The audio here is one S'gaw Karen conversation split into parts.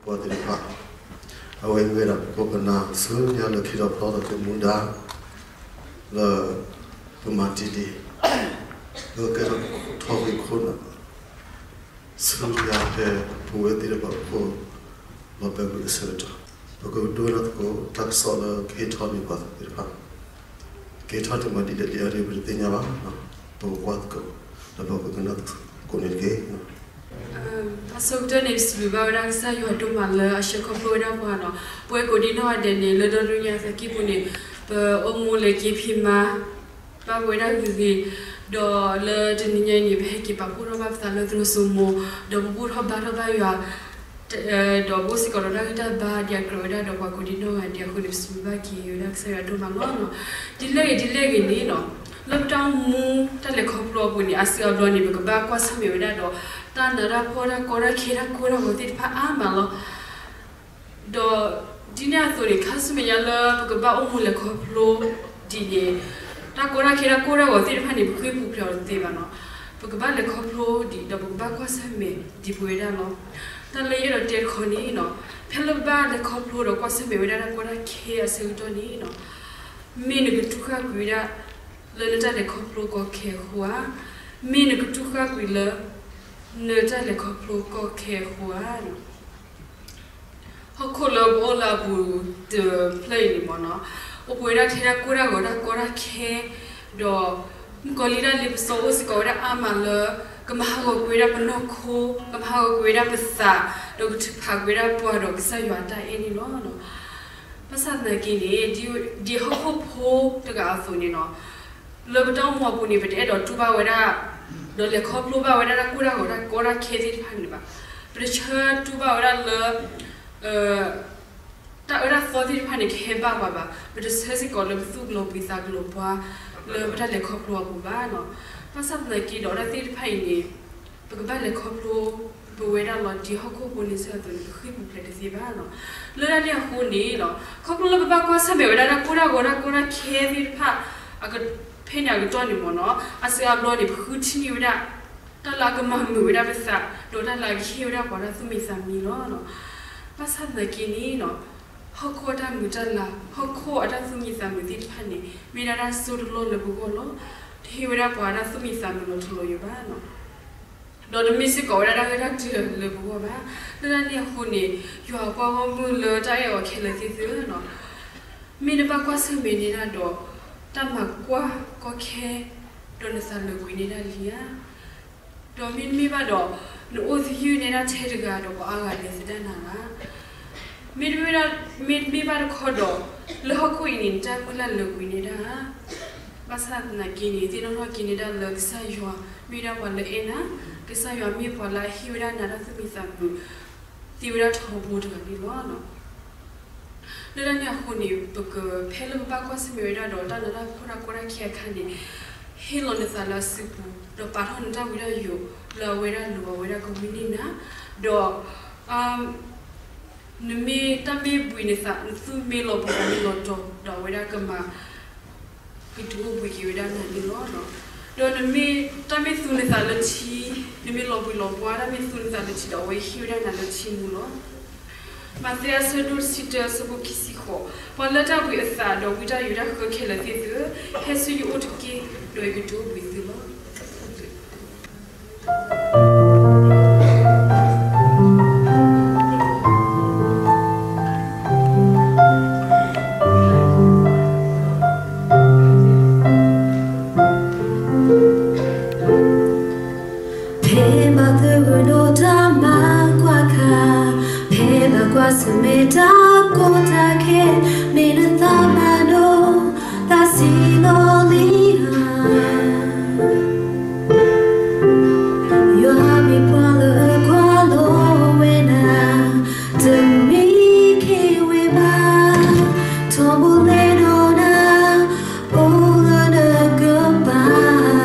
ပှၤသ့ၣ်တဖၣ်, အဝဲမ့ၢ်ဝဲဒၣ်ပခိၣ်ပနၢ်ဆူညါလၢခံဒီးဖျီဒီးကမူဒါ လၢကမၤတ့ၢ်လံ လၢကဲထီၣ်ထီၣ်ဂ့ၢ်ခိၣ်နၢ် ဆူညါဖဲပဝဲသ့ၣ်တဖၣ်အဃိ လီၤပျံၤကွံာ်အဆၢကတီၢ်, ပကဒိကနၣ်သကိးတၢ်ကစီၣ်လၢကဟဲထီၣ်န့ၢ်ပှၤသ့ၣ်တဖၣ်, ကဟဲထီၣ်န့ၢ်ပှၤဒ်လဲၣ်ဒ်လဲၣ်အံၤ ပတသ့ၣ်ညါဘၣ်, ပကကွၢ်သကိး ဒီးပကကနၣ်သကိးန့ၣ်တက့ၢ်. အဆိကတၢၢ်န့ၣ် ပစံးဘျုးဘၣ်ဝဲဒၣ်ကစၢ်ယွၤဒိၣ်မးလၢအဆှၢခီဖျိဝဲဒၣ်ပှၤနီၤ, ပဝဲကိးဒံနီၢ်ဂၤဒဲးန့ၣ် လၢဒီတညါသကံၢ်ပူၤန့ၣ် ပအိၣ်မူလဲၤက့ၤဖံးမၤ ဘၣ်ပဝဲဒၣ်ဂ့ၤဂ့ၤ, ဒီးလၢတနံၤညါအံၤန့ၣ် ပဟဲက့ၤပာ်ဖှိၣ်ထီၣ်ဘၣ်ပသးလၢသရိာ်စိမိၤ, ဒီးပဘူၣ်ထီၣ်ဘါထီၣ်ဘၣ်ယွၤ ဒီးပအိၣ်စ့ၢ်ကီးဒီးတၢ်ဂံၢ်တၢ်ဘါဒ်အကြၢးဝဲဒၣ်ဒီးပှၤကိးဒံနီၢ်ဂၤဒဲးအဃိန့ၣ် ပစံးဘျုးဘၣ်က့ၤဝဲဒၣ်ကစၢ်ယွၤဒိၣ်မးလီၤ. ဒ်လဲၣ်ဂ့ၤဒ်လဲၣ်ဂ့ၤန့ၣ်နီၤ, လၢပတၢ်အိၣ်မူတၢ်လဲၤခီဖျိအပူၤန့ၣ် အစုအဘျီန့ၣ် ပကဘၣ်ကွၢ်ဆၢၣ်မဲာ်ဝဲဒၣ်ဒီး တၢ်နးတၢ်ဖှီၣ်တၢ်ကီတၢ်ခဲ တၢ်ကိၢ်တၢ်ဂီၤသ့ၣ်တဖၣ်အါမးလီၤ. ဒီးဒ်န့ၣ်အသိးန့ၣ် ခါဆူမဲာ်ညါလၢပကဘၣ်အိၣ်မူလဲၤခီဖျိဒ်န့ၣ် တၢ်ကီတၢ်ခဲတၢ်ကိၢ်တၢ်ဂီၤသ့ၣ်တဖၣ်န့ၣ် ပဃ့ၢ်ပူၤဖျဲးအီၤတသ့ဘၣ်နီၤ, ပကဘၣ်လဲၤခီဖျိဒ်ဒီးပကဘၣ်ကွၢ်ဆၢၣ်မဲာ်ဒ်ပဝဲဒၣ်လီၤ. တၢ်လၢယအဲၣ်ဒိးတဲတခီန့ၣ်နီၤ, ဖဲလၢပဘၣ်လဲၤခီဖျိဒီးကွၢ်ဆၢၣ်မဲာ်ဝဲဒၣ်တၢ်ကီတၢ်ခဲအဆၢကတီၢ်န့ၣ်နီၤ, မ့ၢ်နကတူၢ်ဃၣ်ကွံာ်ဝဲဒၣ် လၢနတၢ်လဲၤခီဖျိကီခဲအဃိဧါ, မ့ၢ်နကတူၢ်ဃၣ်ကွံာ်လၢ နတၢ်လဲၤခီဖျိကီခဲအဃိဧါ. ဟီၣ်ခိၣ်လၢပအိၣ်လၢအပူၤတဖျၢၣ်အံၤန့ၣ်မ့ၢ်နီၤ, အိၣ်ပှဲၤဝဲဒၣ်ထဲတၢ်ကိၢ်တၢ်ဂီၤတၢ်ကီတၢ်ခဲ, ဒီး မုၣ်ကီၤလံၢ်တၢ်လ့ပစီအိၣ်စ့ၢ်ကီးဝဲဒၣ်အါမးလၢ ကမၤဟးဂီၤကွံာ်ဝဲဒၣ်ပနီၢ်ခိ, ကမၤဟးဂီၤကွံာ်ဝဲဒၣ်ပသး, ဒီးကထုးဖးကွံာ်ဝဲဒၣ်ပှၤဒီးကစၢ်ယွၤအတၢ်အဲၣ်န့ၣ်လီၤ. ဘၣ်ဆၣ်သနာ်က့န့ၣ် ဒ်ဟီၣ်ခိၣ်ဖိတဂၤအသိးန့ၣ်နီၤ, လၢပတၢ်အိၣ်မူအပူၤန့ၣ် ပတအဲၣ်ဒိးတူၢ်ဘၣ်ဝဲဒၣ် ဒီးလဲၤခီဖျိဘၣ်ဝဲဒၣ်တၢ်ကိၢ်တၢ်ဂီၤတၢ်ကီတၢ်ခဲသ့ၣ်တဖၣ်န့ၣ်ဘၣ်. ပတဆၢတူၢ်ဘၣ်ဝဲဒၣ်လၢ တၢ်အၢတၢ်သီသ့ၣ်တဖၣ်န့ၣ် ကဟဲဘၣ်ပှၤဘၣ်. ပတဆၢစ့ၢ်ကီးလၢပသူၣ်ကလီၤဘှံးသးကလီၤပှၤ လၢပတၢ်လဲၤခီဖျိအပူၤဘၣ်နီၤ. ဘၣ်ဆၣ်သနာ်က့ဒီး တၢ်သ့ၣ်တဖၣ်အံၤန့ၣ် ပကဘၣ်လဲၤခီဖျိ ပဝဲဒၣ်လီၤ. ဒ်ဟီၣ်ခိၣ်ဖိန့ဆၢၣ်အသိးန့ၣ် ပဃ့ၢ်ပူၤဖျဲးတသ့ဘၣ်နီၤ. လၢတၢ်န့ၣ်အဃိန့ၣ်နီၤ, ခီဖျိလၢပဘၣ်ကွၢ်ဆၢၣ်မဲာ်ဝဲဒၣ်တၢ်ကိၢ်တၢ်ဂီၤတၢ်ကီတၢ်ခဲသ့ၣ်တဖၣ် ဖဲန့ၣ်အကတီၢ်န့ၣ်မ့ၢ်နီၤ, အစုအဘျီန့ၣ် ပဃုထံၣ်န့ၢ်ဝဲဒၣ် တၢ်လၢအကမၤမုာ်ဝဲဒၣ်ပသး ဒီးတၢ်လၢအကဟ့ၣ်ဝဲဒၣ်ပှၤတၢ်သူၣ်မံသးမံလီၤ. ဘၣ်ဆၣ်သနာ်က့န့ၣ်နီၤ, ဟီၣ်ခိၣ်အတၢ်မုာ်တၢ်လၤ ဟီၣ်ခိၣ်အတၢ်သူၣ်မံသးမုာ်သ့ၣ်တဖၣ်န့ၣ် မ့ၢ်ဒၣ်တၢ်စိတၢ်ကမီၤလၢပဂီၢ်လီၤ. တဟ့ၣ်ဝဲဒၣ်ပှၤတၢ်သူၣ်မံသးမုာ်လီၤထူလီၤယိာ်ဘၣ်နီၤ. ဒီးတမ့ၢ်စ့ၢ်ကီးဝဲဒၣ်တၢ်ဂ့ၢ်တၢ်ကျိၤလၢပဂီၢ်ဘၣ်. လၢတၢ်န့ၣ်အဃိန့ၣ်, ယွၤအပှၤဂီၢ်မုၢ်လၢတၢ်အဲၣ်အီၤခဲလၢာ်သ့ၣ်ဧၢနီၤ, မ့ၢ်နဘၣ်ကွၢ်ဆၢၣ်မဲာ်န့ၢ်ဒၣ်ဒီး တၢ်မၤကွၢ်ကီခဲ ဒီးနသးလၢာ်ကွံာ်န့ၢ်ဒၣ်လံဧါ. ဒီးမ့တမ့ၢ်ဘၣ်ဒီး နအိၣ်သယုၢ်န့ၢ်ဒၣ်ထဲတဂၤဒီးပှၤအါဂၤလဲၤသဒၣ်နၤဧါ. မ့တမ့ၢ်ဘၣ်တခီဒီး လၢဟီၣ်ခိၣ်အံၤန့ၣ် နတၢ်မုၢ်လၢ်လၢာ်ကွံာ်န့ၢ်ဒၣ်ဧါ. ဘၣ်ဆၣ်သနာ်က့န့ၣ် သ့ၣ်နီၣ်ထီၣ်က့ၤန့ၢ်ဒၣ်လၢကစၢ်ယွၤ မ့ၢ်ဒၣ်ပှၤလၢအအဲၣ်နၤ, ကစၢ်ယွၤမ့ၢ်ပှၤလၢအဟ့ၣ်ဝဲဒၣ်နၤတၢ်သူၣ်မံသးမုာ် သ့ဝဲဒၣ်ထီဘိတဂၤန့ၣ်လီၤ. လၢတၢ်န့ၣ်အဃိန့ၣ် ပက ဖဲလၢပဘၣ်ကွၢ်ဆၢၣ်မဲာ်ဝဲဒၣ်ဒီးတၢ်နးတၢ်ဖှီၣ်တၢ်ကီတၢ်ခဲအခါန့ၣ်, ဟ့ၣ်လီၤနသးလၢအစုပူၤ ဒီးပာ်ထီၣ်နတၢ်ဝံတၢ်ယိးလၢအဝဲဒၣ်လိၤအဝဲဒၣ်ကဝံန့ၢ်နၤ, ဒီး နမ့ၢ်တၢ်မ့ၢ်ဘှံးနသး နသူၣ်မ့ၢ်လီၤဘှံးနသးမ့ၢ်လီၤတီၤ ဒီးအဝဲဒၣ်ကမၤ ကတုၤအိၣ်ဘှံးက့ၤဝဲဒၣ်နၤန့ၣ်လီၤ. ဒီးနမ့ၢ်တၢ်မ့ၢ်သူနသးလၢထံ, နမ့ၢ်လီၤဘှံးလီၤဘှါ တၢ်မ့ၢ်သူနသးလၢထံဒီးအဝဲဟ့ၣ်ဝဲဒၣ်နၤလၢထံမူလီၤ. မးသဲအဆၢဒိၣ်တဆံတၢအဆၢဖိခံဆံဃိး, ပှၤလၢတၢ်ဘှံးအသးဒီးဝံတၢ်ယိးတၢ်ဃၢခဲလၢာ်သ့ၣ်ဧၢ, ဟဲဆူယအိၣ်တက့ၢ်, ဒီးယကတုၤအိၣ်ဘှံးသုလီၤ. ဖဲဘၣ်သဂၢၢ်ဒီးတၢ်မၤကွၢ်ခါ, ဖဲဘၣ်ကွၢ်ဆၢၣ်မဲာ်တၢ်ကီတၢ်ခဲ, မ့ၢ်နသးမၤဒိး, သးစံၣ်လီၤလံဧါ. ယွၤမ့ၢ်ပှၤလၢကွၢ်လီၤဝဲနၤ, တမံခ့ဝဲဘၣ်, ထီဘိလဲၤဒီးနၤ, အိၣ်လၢနကပၤ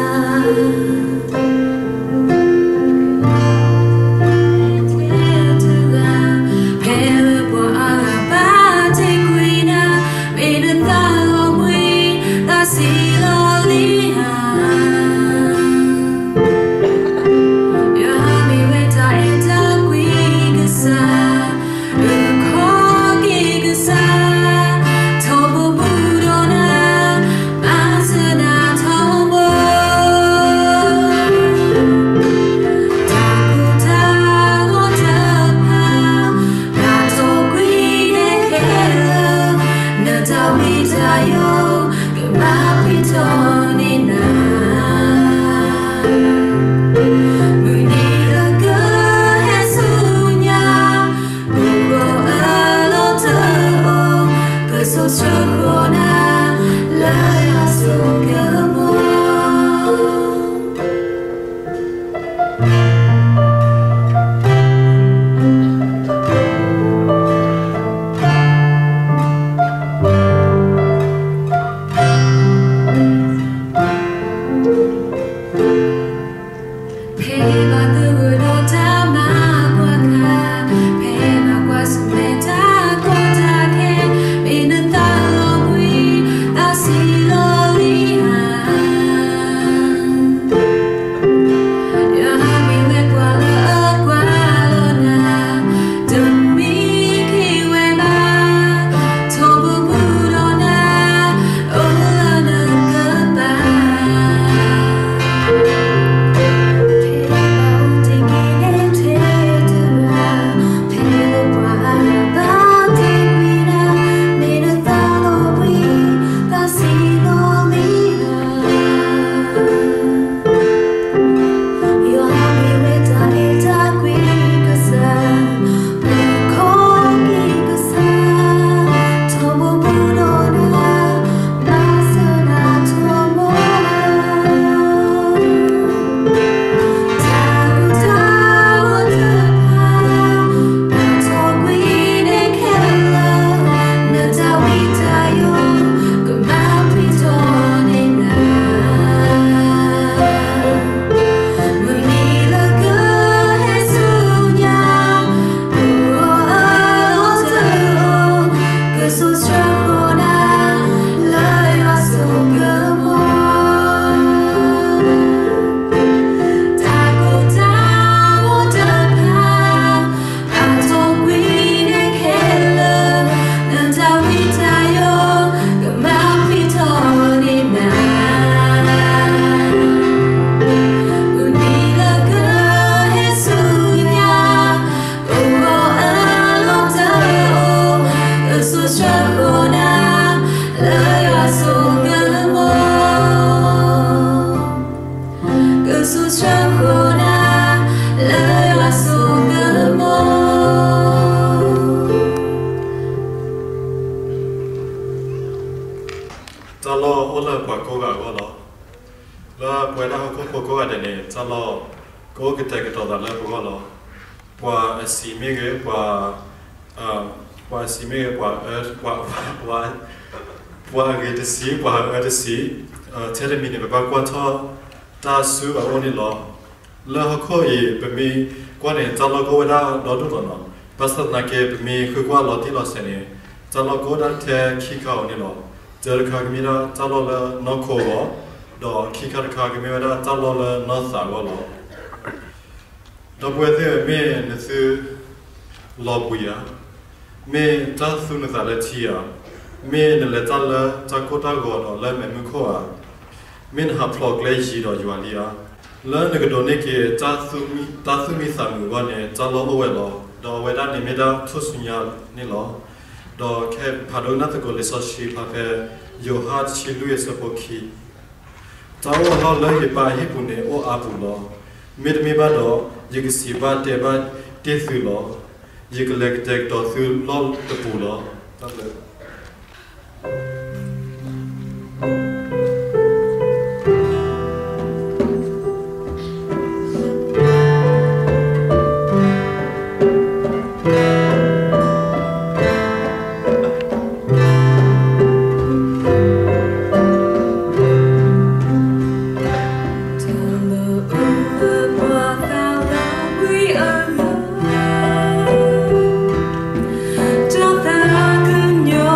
ထဲတဂၤ, ဖဲလၢပှၤအါဂၤဘၣ်တဲကွံာ်နၤ, မ့ၢ်နသး လၢပှၤကိးဂၤအဂီၢ်လီၤ. လၢပဝဲဒၣ်ဟီၣ်ခိၣ်ဖိကိးဂၤဒဲးန့ၣ် တၢ်လီၢ်ကအိၣ်ကတဲာ်ကတီၤသးလၢပဂီၢ်လီၤ. ပှၤအဆံးမ့ၢ်ဂ့ၤ, ပှၤ, ပှၤအဆံးမ့ၢ်ဂ့ၤ, ပှၤ, ပှၤ, ပှၤအဂ့ၤတဆံး, ပှၤအအၢတဆံး, ထဲတမံၤန့ၣ် ပဘၣ်ကွၢ်ထီၣ်တၢ်ဆူအအိၣ်န့ၣ်လီၤ. လၢဟီၣ်ခိၣ်အံၤ ပမ့ၢ်ကွၢ်န့ၣ် တၢ်လီၢ်ကအိၣ်ဝဲဒၣ်ဒီဒူၣ်လီၤနီၤ. ဘၣ်ဆၣ်သနာ်က့ ပမ့ၢ်ဃုကွၢ်လီၤတံၢ်လီၤဆဲးန့ၣ် တၢ်လီၢ်ကအိၣ်ဒၣ်ထဲခံခါဧိၤန့ၣ်လီၤ. တၢတခါကမ့ၢ်ဒၣ်တၢ်လီၢ်လၢနီၢ်ခိအဂီၢ်, ဒီးခံခါတခါကမ့ၢ်ဝဲဒၣ်တၢ်လီၢ်လၢနီၢ်သးအဂီၢ်လီၤ. ဒီပုၢ်ဝဲၢ်သ့ၣ်ဧၢ, မ့ၢ်နသုလီၤဘှံးဧါ, မ့ၢ်တၢ်သူနသးလၢထံဧါ, မ့ၢ်နလဲၤတၢ်လၢတၢ်ကိၢ်တၢ်ဂီၤဒီးလၢမဲးမုၢ်ခိၣ်ဧါ, မ့ၢ်နဟးဖျိးကျဲယံၤဒီးယွၤလံဧါ, လၢနကဒိးန့ၢ်က့ၤတၢ်သူၣ်မံသးမုာ်အဂီၢ်န့ၣ် တၢ်လီၢ်အိၣ်ဝဲလီၤ. ဒီးအဝဲဒၣ်န့ၣ်မ့ၢ်ဒၣ်ထူၣ်စုညါန့ၣ်လီၤ. ဒီးခဲအံၤဖးဒိၣ်ကနၣ်သကိးလံာ်စီဆှံဖျါဖဲ ယိၤဟၣ်တဆံလွံၢ်အဆၢဖိခံ တၢ်အိၣ်အလီၢ်လၢယပၢ်အဟံၣ်ပူၤန့ၣ် အိၣ်အါပူၤလီၤ. မ့တမ့ၢ်ဘၣ်ဒီး, ယကစံးဘၣ်တဲဘၣ်တ့ၢ်သုလီၤ. ယကလဲၤကတဲာ်ကတီၤသုလီၢ်တပူၤလီၤ. တၢ်ဘျုး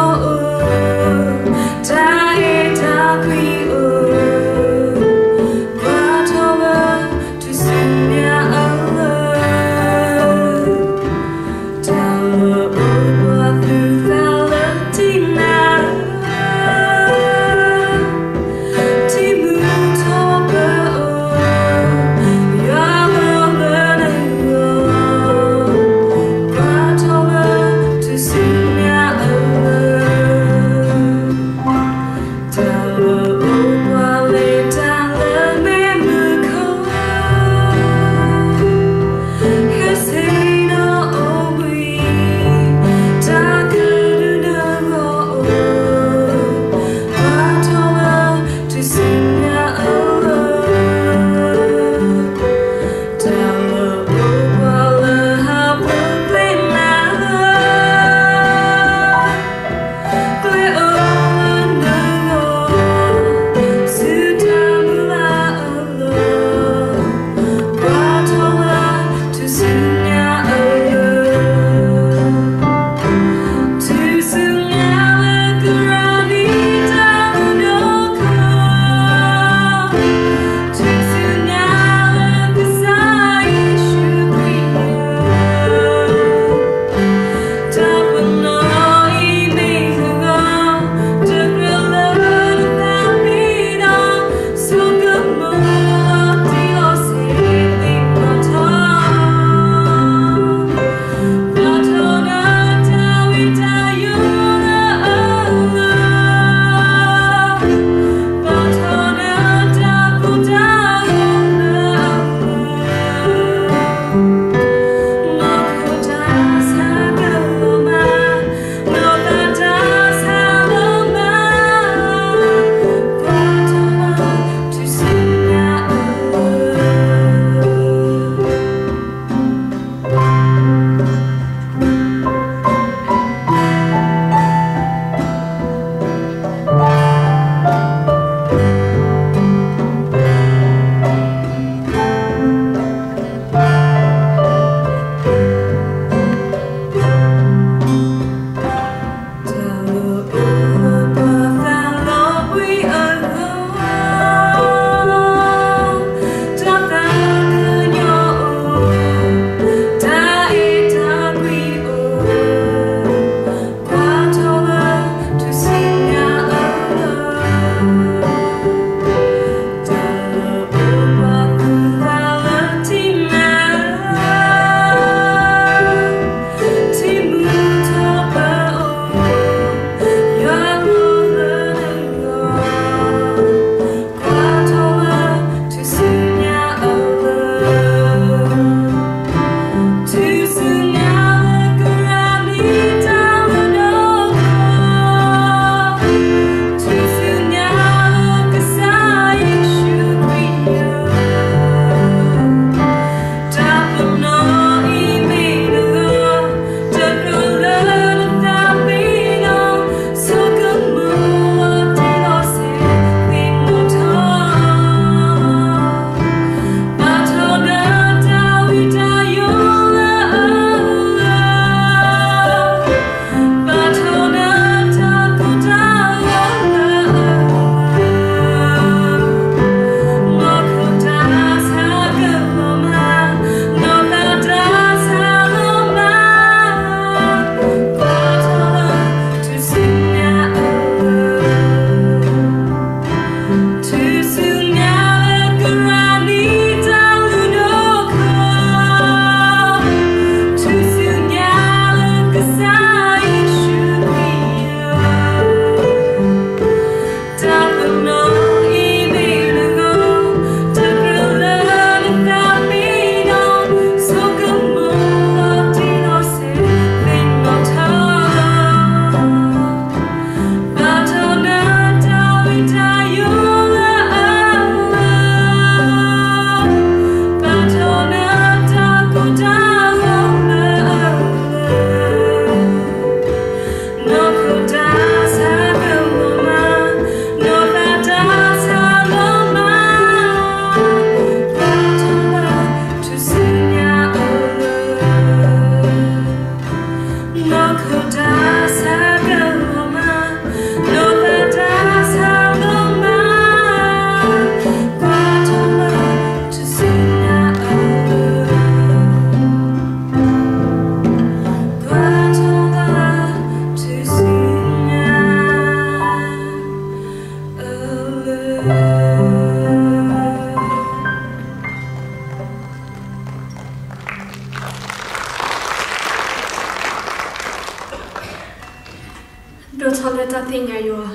ဒိၣ်ထီၣ်လၢတၢ်သ့ၣ်ညါယွၤ.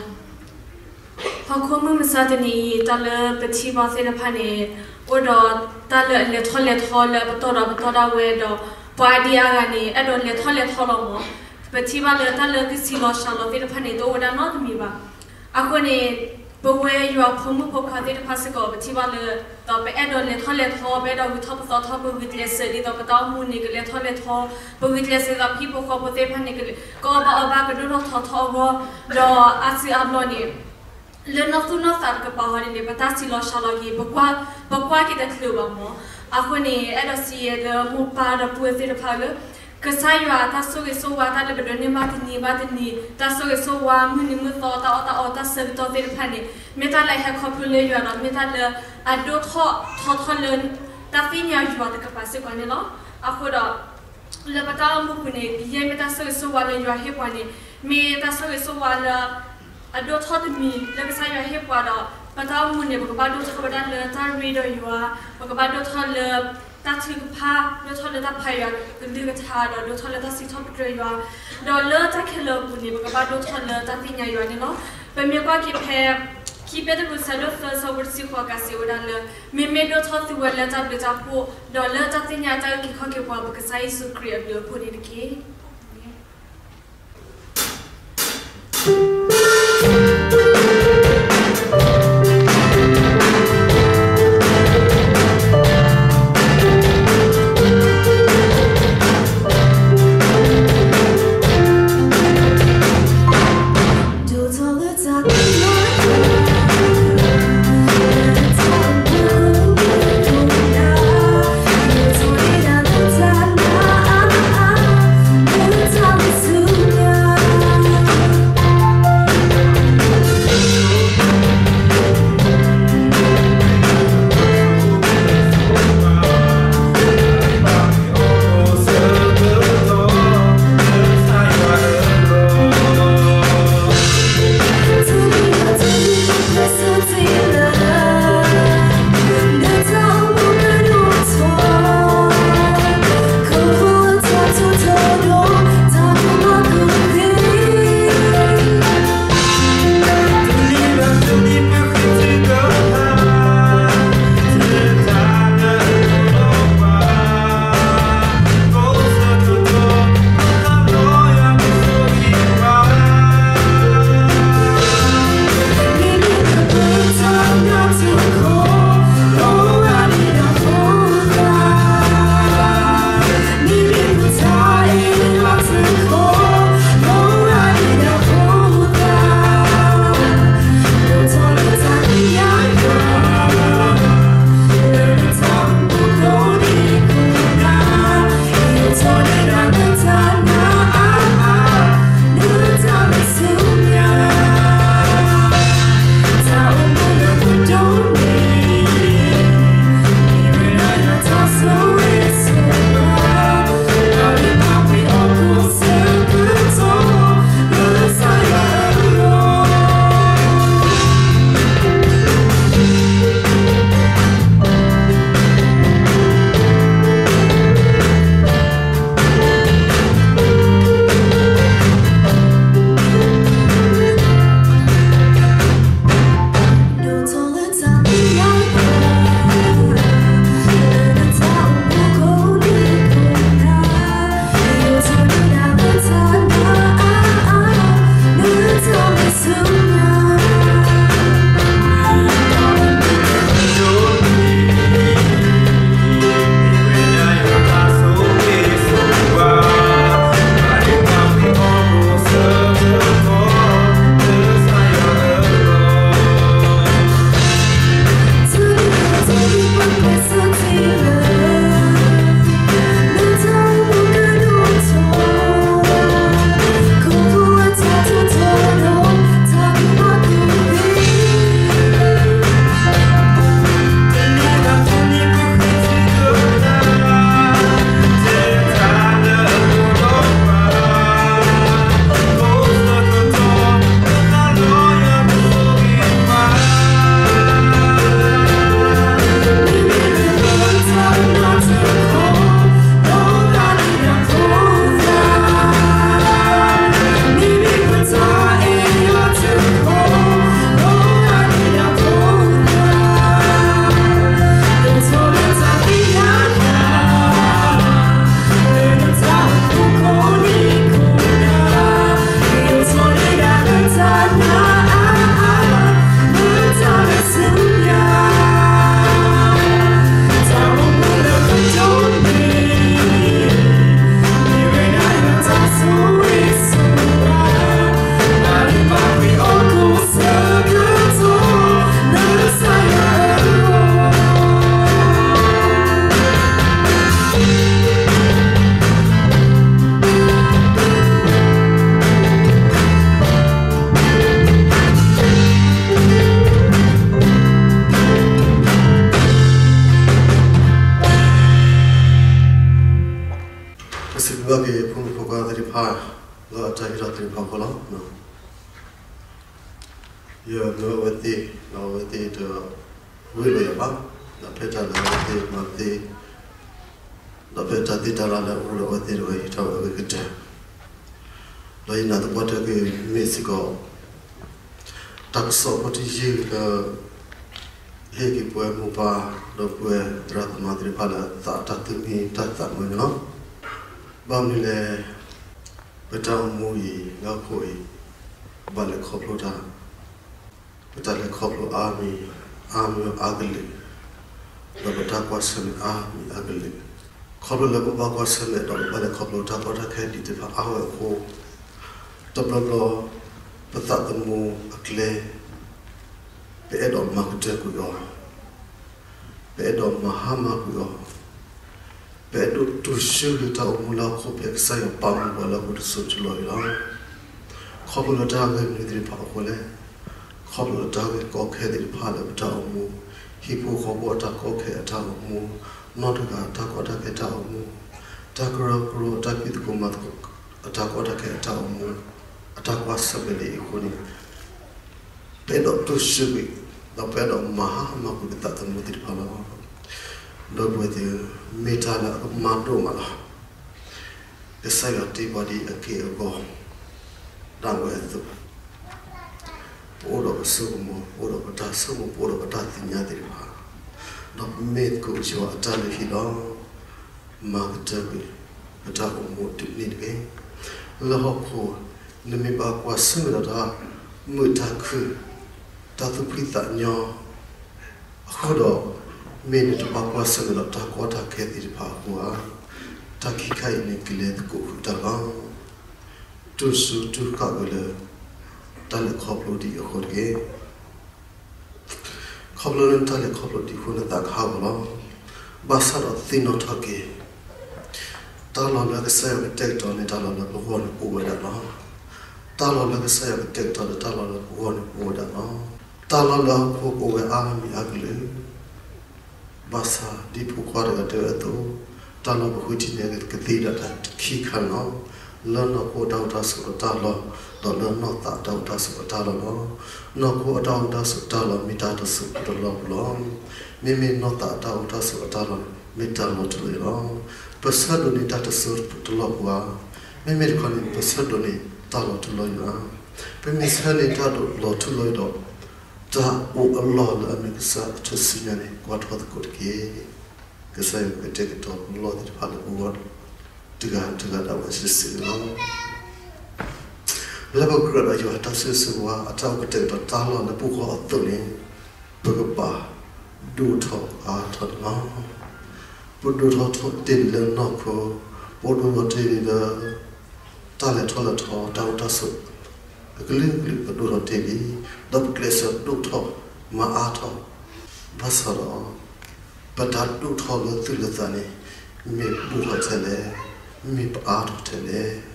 ဟီၣ်ခိၣ်မုၢ်မဆါတနံၤအံၤ တၢ်လၢပထံၣ်ဘၣ်သ့ၣ်တဖၣ်န့ၣ် အိၣ်ဒီးတၢ်လၢအလဲၤထီၣ်လဲၤထီလၢပတီၢ်ဒီးပတီၢ်ဒၣ်ဝဲဒီး ပှၤအါဒံအါဂၤန့ၣ် အဲၣ်ဒိးလဲၤထီၣ်လဲၤထီလီၤမး. ပထံၣ်ဘၣ်လၢတၢ်လၢကဆံးလီၤစှၤလီၤသ့ၣ်တဖၣ်န့ၣ် တအိၣ်ဝဲဒၣ်နီတမံၤဘၣ်. အဃိန့ၣ် ပဝဲယွၤဖိမုၣ်ဖိခွါသ့ၣ်တဖၣ်စ့ၢ်ကီး ပထံၣ်ဘၣ်လၢ ဒီးပအဲၣ်ဒိးလဲၤထီၣ်လဲၤထီ ပအဲၣ်ဒိးဂုၤထီၣ်ပသီထီၣ် ပဂုာ်ကျဲးစၢးဒ်သိးပတၢ်အိၣ်မူန့ၣ် ကလဲၤထီၣ်လဲၤထီ, ပဂုာ်ကျဲးစၢးဒ်သိးပဟံၣ်ဖိဃီဖိသ့ၣ်တဖၣ်န့ၣ် ကအီၣ်ဘၣ်အီဘၣ် ကဒိၣ်ထီၣ်ထီထီၣ်အဂီၢ်, ဒီးအါစုအါဘျီန့ၣ် လၢနီၢ်သူၣ်နီၢ်သးတကပၤဃီန့ၣ် ပတၢ်ဆံးလီၤစှၤလီၤက့ၤ ပကွၢ်က့ၤတချုးဘၣ်မး. အဃိန့ၣ် အဲၣ်ဒိးစံးယဲလၢမိၢ်ပၢ်ဒီပုၢ်ဝဲၢ်သ့ၣ်တဖၣ်လၢ ကစၢ်ယွၤအတၢ်ဆိၣ်ဂ့ၤဆိၣ်ဝါ တၢ်လၢပဒိးန့ၢ်ဘၣ်တနံၤဘၣ်တနံၤ တၢ်ဆိၣ်ဂ့ၤဆိၣ်ဝါ မုၢ်နံၤမုၢ်သီ တၢ်အီၣ်တၢ်အီ တၢ်ဆၢကတီၢ်သ့ၣ်တဖၣ်န့ၣ် မ့ၢ်တၢ်လၢအဟဲခီဖျိလၢယွၤဒီး မ့ၢ်တၢ်လၢအဒိၣ်ထီၣ်ထီထီၣ်လၢ တၢ်သ့ၣ်ညါယွၤတကပၤစ့ၢ်ကီးန့ၣ်လီၤ. အဃိဒီး လၢပတၢ်အိၣ်မူပူၤန့ၣ် ယဲၢ်မ့ၢ်တၢ်ဆိၣ်ဂ့ၤဆိၣ်ဝါလၢယွၤဟ့ၣ်ပှၤန့ၣ် မ့ၢ်တၢ်ဆိၣ်ဂ့ၤဆိၣ်ဝါလၢ အဒိၣ်ထီၣ်တမံၤလၢကစၢ်ယွၤဟ့ၣ်ပှၤဒီး ပတၢ်အိၣ်မူန့ၣ် ပကဘၣ်ဒိၣ်ထီၣ်ဝဲဒၣ်လၢတၢ်ရ့ဒီးယွၤ, ပကဘၣ်ဒိၣ်ထီၣ်လၢတၢ်ထုကဖၣ်, ဒိၣ်ထီၣ်လၢတၢ်ဖးယွၤကလုၢ်ကထါ ဒီးဒိၣ်ထီၣ်လၢတၢ်စံးထီၣ်ပတြၢၤယွၤ, ဒီးလၢတၢ်ခဲလၢာ်အပူၤန့ၣ် ပကဘၣ်ဒိၣ်ထီၣ်လၢတၢ်သ့ၣ်ညါယွၤန့ၣ်လီၤ. ပမ့ၢ်ကွၢ်က့ၤဖဲ ခံပ့းတရူး ဆၢဒိၣ်သၢ ဆၢဖိတဆံဃိး ကးစံးဝဲဒၣ်လၢ မ့မ့ၢ်ဒိၣ်ထီၣ်သုဝဲလၢတၢ်ဘျုးတၢ်ဖှိၣ်, ဒီးလၢတၢ်သ့ၣ်ညါတၢ်အုၣ်က့ၤခီၣ်က့ၤပှၤ ပကစၢ်ယ့ၣ်ၡူးခရံာ်အဘျုးအဖှိၣ်န့ၣ်တက့ၢ်. သ့ၣ်တဖၣ် လၢအတၢ်ဟ့ၣ်ထီၣ်သ့ၣ်တဖၣ်အဃိလီၤ. ယမၢအဝဲသ့ၣ်, ဒီးအဝဲသ့ၣ်တဂ့ၢ်လၢယၤဘၣ်, ဒီးဖဲတၢ်လၢအဝဲသ့ၣ်မၤသ့, ဒီးဖဲတၢ်သ့တၢ်လၢလၢအအိၣ်ဒီးအဝဲသ့ၣ်တဂ့ၤ ဟ့ၣ်ထီၣ်ဝဲအဂ့ၤကတၢၢ်, ဒီးယနာ်သပှၢ်တၢၢ်က့ၤမ့ၢ်စ့ၢ်ကီး တၢ်ကစီၣ်ဖိတယုၢ်လၢ ဟ့ၣ်က့ၤပဝဲမိၢ်ပၢ် ဒီးပဝဲသရၣ်သမါသ့ၣ်တဖၣ်လၢအသးတၢ်သူၣ်မံတၢ်သးမုာ်န့ၣ်လီၤ. ဘၣ်မနုၤလဲၣ်, ပတၢ်အိၣ်မူအံၤ လၢဟီၣ်ခိၣ်အံၤ ဘၣ်လဲၤခီဖျိတၢ်, ပတၢ်လဲၤခီဖျိအါမံၤ, အါမံၤအါကလုာ်, ဒီးပတၢ်ကွၢ်ဆၢၣ်မဲာ်အါမံၤအါကလုာ်, ခီဖျိလၢပဘၣ်ကွၢ်ဆၢၣ်မဲာ်ဒီးပဘၣ်လဲၤခီဖျိတၢ်ကီတၢ်ခဲဒ်သ့ၣ်တဖၣ်အါဝဲအဃိ, တဘျီဘျီ ပသးသမူအကျဲ ပအဲၣ်ဒိးမၤကတၢၢ်ကွံာ်အီၤ, ပအဲၣ်ဒိးမၤဟါမၢ်ကွံာ်အီၤ, ပအဲၣ်ဒိးတိစၢၤဂ့ၤတၢ်အိၣ်မူလၢဟီၣ်ခိၣ်ဖျၢၣ်ကစၢ်ယွၤပာ်မူပှၤလၢဟီၣ်ခိၣ်တစိၤတလီၢ်အံၤလီၤ. ခီဖျိလၢတၢ်ဂ့ၢ်မနုၤသ့ၣ်တဖၣ်အဃိလဲၣ်, ခီဖျိလၢတၢ်ဂ့ၢ်ကီခဲသ့ၣ်တဖၣ်လၢပတၢ်အိၣ်မူ, ဟံၣ်ဖိဃီဖိအတၢ်ကီခဲအတၢ်အိၣ်မူ, နီၢ်တဂၤအတၢ်ကီတၢ်ခဲအတၢ်အိၣ်မူ, တၢ်ကရၢကရိအတၢ်ဖံးသကိးမၤသကိးအတၢ်ကီတၢ်ခဲအတၢ်အိၣ်မူ, အတၢ်ကွၢ်ဆၢၣ်မဲာ်ဒ်အံၤအဃိန့ၣ် ပအဲၣ်ဒိးတိစၢၤကွံာ်, ဒီးပအဲၣ်ဒိးမၤဟါမၢ်ကွံာ်ပသးသမူသ့ၣ်တဖၣ်လီၤ. ဒီပုၢ်ဝဲၢ်သ့ၣ်ဧၢ, မ့ၢ်တၢ်လၢအကမၣ်ဒိၣ်မးလီၤ. ကစၢ်ယွၤတ့ပှၤဒ်အက့ၢ်အဂီၤဒၣ်ဝဲအသိး, ပအိၣ်ဒီးပစိကမီၤ, ပအိၣ်ဒီးပတၢ်ဆိကမိၣ်, ပအိၣ်ဒီးပတၢ်သ့ၣ်ညါသ့ၣ်တဖၣ်, ဒီးပမ့ၢ်သကိးယွၤအတၢ်လုၢ်ဟံၣ်ဒီး မၤကတၢၢ်ကွံာ် ပတၢ်အိၣ်မူဒ်န့ၣ်တက့ၢ်. လၢဟီၣ်ခိၣ် နမ့ၢ်ဘၣ်ကွၢ်ဆၢၣ်မဲာ်ဒီးတၢ်မုာ်တၢ်ခုၣ်, တၢ်သူၣ်ဖှံသးညီ, အဃိဒီး မ့ၢ်နတဘၣ်ကွၢ်ဆၢၣ်မဲာ်ဒီးတၢ်ကီတၢ်ခဲသ့ၣ်တဖၣ်အဃိဧါ. တၢ်ခံခါအံၤန့ၣ် ကလဲၤသကိးဃုာ်တၢ်လီၤ. တူၢ်ဆူတူၢ်ဃာ်ဝဲလၢ တၢ်လဲၤခီဖျိဒ်အဃိတက့ၢ်. ခီဖျိလၢနတၢ်လဲၤခီဖျိဒ်အဃိ နသးကဟးဂီၤလီၤ. ဘၣ်ဆၣ်ဒီးသ့ၣ်နီၣ်ထီၣ်က့ၤ, တၢ်လီၢ်လၢကစၢ်ယွၤကတဲာ်ကတီၤန့ၣ် တၢ်လီၢ်လၢပဂီၢ်န့ၣ်အိၣ်ဝဲဒၣ်လီၤ. တၢ်လီၢ်လၢကစၢ်ယွၤကတဲာ်ကတီၤန့ၣ် တၢ်လီၢ်လၢပဂီၢ်န့ၣ်အိၣ်ဝဲဒၣ်လီၤ. တၢ်လီၢ်လၢဟီၣ်ခိၣ်ကအိၣ်ဝဲအါမံၤအါကလုာ် ဘၣ်ဆၣ်ဒ်ဖိခွါတဂၤတဲဝဲအသိး, တၢ်လီၢ်ပဃုထံၣ်န့ၣ် ကသ့ဒၣ်တၢ်တခံခါန့ၣ်လီၤ. လၢနီၢ်ခိအတၢ်အိၣ်တၢ်ဆိးအတၢ်လီၢ်, ဒီးလၢနီၢ်သးအတၢ်အိၣ်တၢ်ဆိးအတၢ်လီၢ်လီၤ. နီၢ်ခိအတၢ်အိၣ်တၢ်ဆိးအတၢ်လီၢ် မ့ၢ်တၢ်တစိၢ်ဖိတလီၢ်ဖိလီၤ. မ့မ့ၢ်နီၢ်သးအတၢ်အိၣ်တၢ်ဆိးအတၢ်လီၢ်န့ၣ် မ့ၢ်တၢ်လီၤထူလီၤယိာ်လီၤ. ပဆၢဒိးန့ၢ်တၢ်တစိၢ်ဖိတလီၢ်ဖိဧါ. မ့မ့ၢ်တခီန့ၣ် ပဆၢဒိးန့ၢ်တၢ်လီၤထူလီၤယိာ်ဧါ. ပမ့ၢ်ဆၢန့ၢ်တၢ်လီၤထူလီၤယိာ်ဒီး တၢ်အိၣ်အလီၢ်လၢအမ့ၢ်ကစၢ်အထူၣ်စုညါန့ၣ် ကွၢ်ထီၣ်သကိးတက့ၢ်. ကစၢ်ယွၤကတဲာ်ကတီၤပလီၢ်သ့ၣ်တဖၣ်လၢပဂီၢ် တဂၤတဂၤဒၣ်ဝဲစုာ်စုာ်န့ၣ်လီၤ. လၢပကြၢးဒီးယွၤတၢ်ဆိၣ်ဂ့ၤဆိၣ်ဝါ အတၢ်အိၣ်ကတဲာ်ကတီၤတၢ်လီၢ်လၢပဂီၢ်အသိးန့ၣ် ပကဘၣ်ဒိၣ်ထီၣ်အါထီၣ်န့ၣ်လီၤ. ပဒိၣ်ထီၣ်ထီၣ်တ့ၢ်လံလၢနီၢ်ခိ, ပဒိၣ်ထီၣ်တ့ၢ်လံလၢ တၢ်လဲၤထီၣ်လဲၤထီ တၢ်အိၣ်တၢ်ဆိး အကလုာ်ကလုာ် ပဒိၣ်ထီၣ်တ့ၢ်လံ, ဒီးပကျဲးစၢးဒိၣ်ထီၣ်မၤအါထီၣ်, ဘၣ်ဆၣ်ဒီး ပတၢ်ဒိၣ်ထီၣ်လၢသူၣ်လၢသးန့ၣ် မ့ၢ်ပဒိၣ်ထီၣ်ထဲလဲၣ်, မ့ၢ်ပအါထီၣ်ထဲလဲၣ်.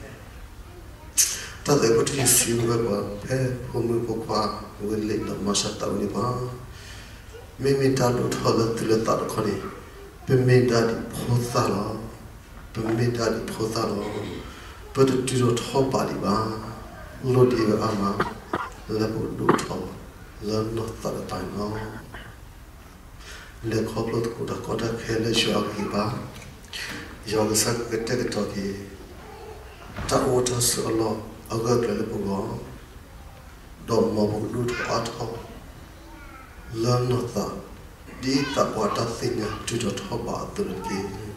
တၢ်သဲးဖိတယုၢ်စံးဝဲပှၤ ဖဲဖိမုၣ်ဖိခွါဝံၤလံဒီးမၤစၢၤသးဝဲန့ၣ်ဘၣ်. မ့မ့ၢ်တၢ်ဒိၣ်ထီၣ်လၢသူၣ်လၢသးတခီန့ၣ် ပမ့ၢ်ဒၣ်ဒ်ဖိသၣ်လီၤ. ပမ့ၢ်ဒၣ်ဒ်ဖိသၣ်လီၤ. ပတတုၤထီၣ်ထီၣ်ဘးဒံးဘၣ်. လိၣ်ဒံးဝဲအါမး လၢပကဒိၣ်ထီၣ်လၢနီၢ်သးတပၤန့ၣ်လီၤ. လဲၤခီဖျိသကိးတၢ်ကီတၢ်ခဲလၢယွၤအဂံၢ်ဘါ, ယွၤကစၢ်ကကတဲာ်ကတီၤက့ၤ တၢ်အိၣ်တၢ်ဆိးအလီၢ်အဂၢၢ်အကျၢၤလၢပဂီၢ်, ဒီးမ်ပကဒိၣ်ထီၣ်အါထီၣ် လၢနီၢ်သး ဒ်သးပှၢ်တၢ်သ့ၣ်ညါတုၤထီၣ်ထီၣ်ဘးအသိးန့ၣ်တက့ၢ်.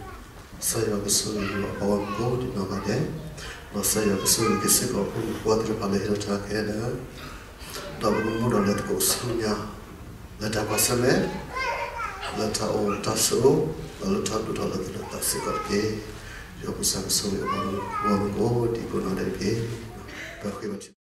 ကစၢ်ယွၤကဆိၣ်ဂ့ၤအပှၤဂီၢ်မုၢ်ကိးဒံးနီၢ်ဂၤဒဲး, ဒီးကစၢ်ယွၤကဆိၣ်ဂ့ၤက့ၤစ့ၢ်ကီးဖိမုၣ်ဖိခွါသ့ၣ်တဖၣ်လၢဟ့ၣ်လီၤတၢ်ခဲလၢာ်, ဒီးပကမူဒီးလဲၤသကိးဆူညါ လၢတၢ်ကွၢ်ဆၢၣ်မဲာ်, လၢတၢ်အိၣ်တၢ်ဆိး, ဒီးလၢတၢ်ဒိၣ်ထီၣ်လၢသူၣ်လၢသးစ့ၢ်ကီးတက့ၢ်. ယွၤကစၢ်ကဆိၣ်ဂ့ၤအပှၤဂီၢ်မုၢ်ကိးဒံးနီၢ်ဂၤဒဲးတက့ၢ်. ပဃ့ဘါထု